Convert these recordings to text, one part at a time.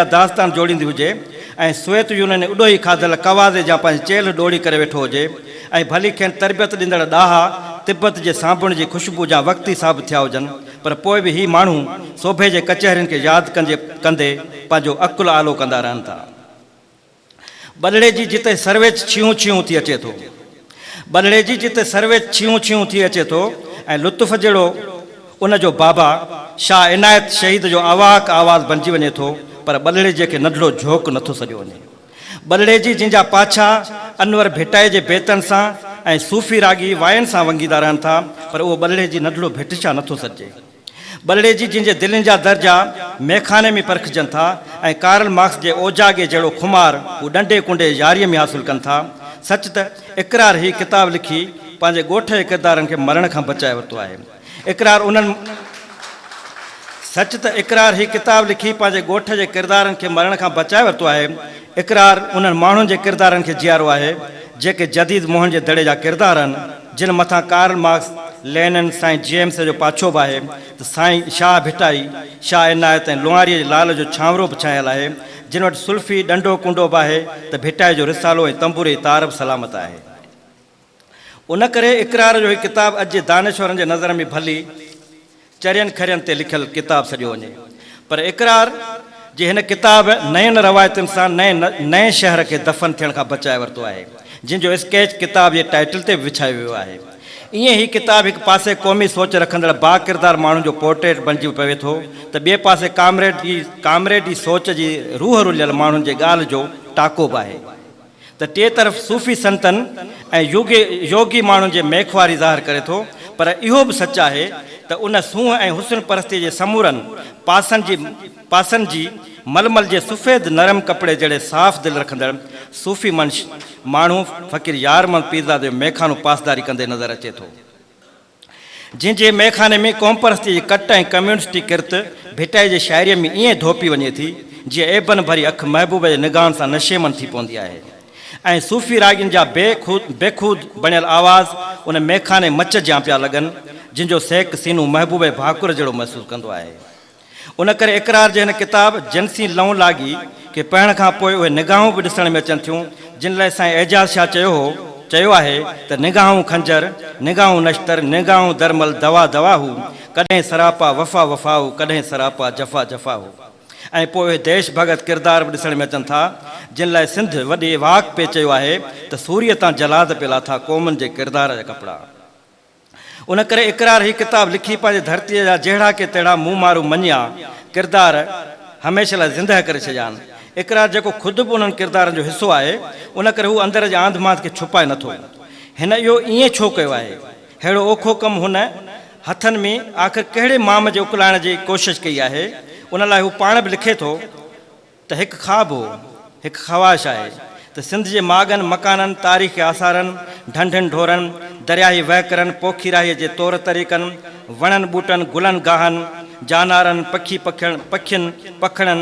داستان جوڙيندي هجي ۽ سويت يونين اڏوهي کاڌل ڪوازي جيان پنهنجي چيلهه ڏوڙي ڪري ويٺو هجي ۽ ڀلي کين تربيت ڏيندڙ ڏاها تبت جي صابڻ جي خوشبو جيان وقتي ثابت ٿيا هجن پر پوء به هي ماڻهو سوڀي جي ڪچهرين کي ياد ڪندي پنهنجو عقل آلو ڪندا رهن ٿا. ٻلڙي جي جتي سرويچ ڇيهون ڇيهون ٿي اچي ٿو. ٻلڙي جي جتي سرويچ ڇيهون ڇيهون ٿي اچي ٿو ۽ لطف جهڙو ان جو بابا شاهه عنايت شهيد جو اواڪ آواز بنجي وڃي ٿو پر ٻلڙيجي کي ننڍڙو جهوڪ نٿو سڏيو وڃي. ٻلڙيجي جنهن جا پاڇا انور ڀٽائي جي بيتن سان ۽ صوفي راڳي واين سان ونگيندا رهن ٿا پر اهو ٻلڙيجي ننڍڙو ڀٽ شاهه نٿو سڏجي. ٻلڙيجي جن جي دلين جا درجا ميخاني ۾ پرکجن ٿا ۽ ڪارل مارڪس جي اوجاڳي جهڙو خمار هو ڏنڊي ڪنڊي ياريء ۾ حاصل ڪن ٿا. سچ ته اقرار هي ڪتاب لکي پنهنجي ڳوٺ جي ڪردارن کي مرڻ کان بچائي ورتو آهي. اقرار انهن سچ ته اقرار هي ڪتاب لکي پنهنجي ڳوٺ جي ڪردارن کي مرڻ کان بچائي ورتو آهي. اقرار انهن ماڻهن جي ڪردارن کي جيارو آهي، جيڪي جديد موهن جي دڙي جا ڪردار آهن. جن مٿان ڪارل مارڪس، لينن، سائين جي ايم سي جو پاڇو به آهي ته سائين شاهه ڀٽائي، شاهه عنايت ۽ لوناريء جي لال جو ڇانورو به ڇانيل آهي، جن وٽ سلفي ڏنڊو ڪنڊو به آهي ته ڀٽائي جو رسالو ۽ تنبوري جي تار به سلامت آهي. ان ڪري اقرار جو هي ڪتاب اڄ جي دانشورن جي نظر ۾ ڀلي چرين کرين تي لکيل ڪتاب سڏيو وڃي پر اقرار جي هن ڪتاب نين روايتن سان نئين نئين شهر کي دفن ٿيڻ کان بچائي ورتو آهي جنهن جو اسڪيچ ڪتاب جي ٽائيٽل تي به وڇايو ويو آهي. ائين هي ڪتاب هڪ پاسي قومي سوچ رکندڙ باڪردار ماڻهن جو پورٽريٽ بڻجي پوي ٿو ته ٻئي پاسي ڪامريڊي ڪامريڊي سوچ جي روح رليل ماڻهن جي ڳالهه جو ٽاڪو به آهي. ته ٽئين طرف صوفي سنتن ۽ يوگي يوگي ماڻهن جي ميخواري ظاهر ڪري ٿو پر اهو به سچ آهي ته ان سونهن ۽ حسن پرستيء جي سمورن پاسن جي پاسن جي ململ جي سفيد نرم ڪپڙي جهڙي صاف دل رکندڙ صوفي منش ماڻهو فقير يار محمد پيرزادي جو ميخانو پاسداري ڪندي نظر اچي ٿو. جنهن جي مئخاني ۾ قومپرستيء جي ڪٽ ۽ ڪميونسٽي ڪرت ڀٽائي جي شاعريء ۾ ائين ڌوپي وڃي ٿي، جيئن عيبن ڀري اک محبوب جي نگاهن سان نشيمن ٿي پوندي آهي ۽ صوفي راڳين جا بي بيخود بڻيل آواز ان مئخاني مچ جيان پيا لڳن، جن جو سيڪ سينو محبوب جي ڀاڪر جهڙو محسوس ڪندو آهي. ان ڪري اقرار جي هن ڪتاب جنسي لئون لاڳي کي پڙهڻ کان پوء اهي نگاهون به ڏسڻ ۾ اچن ٿيون، جن لاء سائين اعجاز شاهه چيو هو، چيو آهي ته نگاهون خنجر، نگاهون نشتر، نگاهون درمل، دوا دوا هو، ڪڏهن سراپا وفا وفا هو، ڪڏهن سراپا جفا جفا هو. ۽ پوء اهي ديش ڀڳت ڪردار به ڏسڻ ۾ اچن ٿا، جن لاء سنڌ وڏي واڪ پئي چيو آهي ته سوريء تان جلاد پئي لاٿا قومن جي ڪردار جا ڪپڙا. ان ڪري اقرار هي ڪتاب لکي پنهنجي ڌرتيء جا جهڙا ڪي تهڙا منهن مارو مڃيا ڪردار هميشه لاء زندهه ڪري ڇڏيا آهن. اقرار جيڪو خود به انهن ڪردارن جو حصو آهي، ان ڪري هو اندر جي آنڌ مانڌ کي ڇپائي نٿو. هن اهو ائين ڇو ڪيو آهي؟ ههڙو اوکو ڪم هن هٿن ۾ آخر ڪهڙي مام جي اڪلائڻ جي ڪوشش ڪئي آهي؟ ان لاء هو پاڻ به لکي ٿو. ته هڪ خواب هو، هڪ خواهش آهي ته سنڌ جي ماڳن، مڪانن، تاريخي آثارن، ڍنڍن ڍورن، درياهي وهڪرن، پوکي راهيء جي طور طريقن، وڻن ٻوٽن، گلن گاهن، جانارن، پکي پکين پکڻن،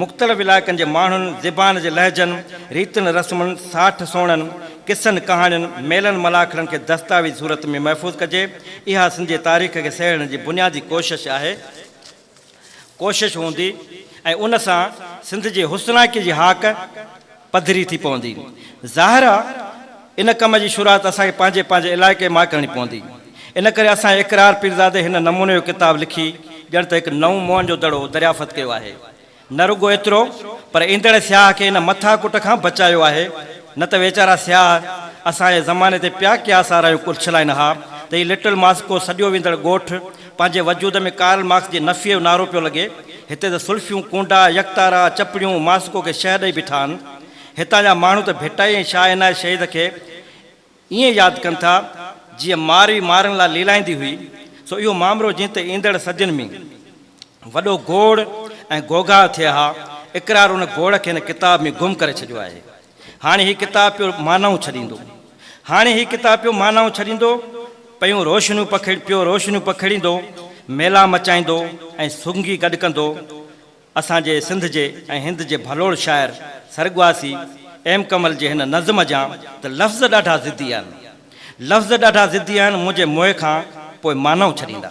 مختلف علائقن جي ماڻهن، زبان جي لهجن، ريتن رسمن، ساٺ سوڻن، قصن ڪهاڻين، ميلن ملاکڙن کي دستاويزي صورت ۾ محفوظ ڪجي، اها سنڌ جي تاريخ کي سهيڙڻ جي بنيادي ڪوشش آهي. ڪوشش هوندي ۽ ان سان سنڌ جي حسناڪي جي هاڪ پڌري ٿي پوندي. ظاهر آ ان ڪم جي شروعات اسان کي پنهنجي پنهنجي علائقي مان ڪرڻي پوندي. ان ڪري اسان اقرار پيرزادي هن نموني جو ڪتاب لکي ڄڻ ته هڪ نئون موهن جو دڙو دريافت ڪيو آهي. نه رڳو ايترو پر ايندڙ سياح کي ان مٿاڪٽ کان بچايو آهي، نه ته ويچارا سياح اسان جي زماني تي پيا قياس آرايون ڪرڇلائين ها ته هي لٽل ماسڪو سڏيو ويندڙ ڳوٺ پنهنجي وجود ۾ ڪارل مارڪس جي نفيء جو نعرو پيو لڳي. هتي ته سلفيون، ڪونڊا، يڪتارا، چپڙيون ماسڪو کي شهه ڏئي بيٺا آهن. هتان جا ماڻهو ته ڀٽائي ۽ شاهه عنايت شهيد کي ائين ياد ڪن ٿا، جيئن ماروي مارن لاء ليلائيندي هئي. سو اهو مامرو جنهن تي ايندڙ صدين ۾ وڏو گوڙ ۽ غوغاء ٿئي ها، اقرار ان گوڙ کي هن ڪتاب ۾ گم ڪري ڇڏيو آهي. هاڻي هي ڪتاب پيو معنائون ڇڏيندو. هاڻي هي ڪتاب پيو معنائون ڇڏيندو، پيون روشنيون پکيڙ پيو روشنيون پکيڙيندو، ميلا مچائيندو ۽ سنگي گڏ ڪندو. اسان جي سنڌ جي ۽ هند جي ڀلوڙ شاعر سرڳواسي ايم ڪمل جي هن نظم جا ته لفظ ڏاڍا ضدي آهن. لفظ ڏاڍا ضدي آهن منهنجي موهه کان پوء معنائون ڇڏيندا.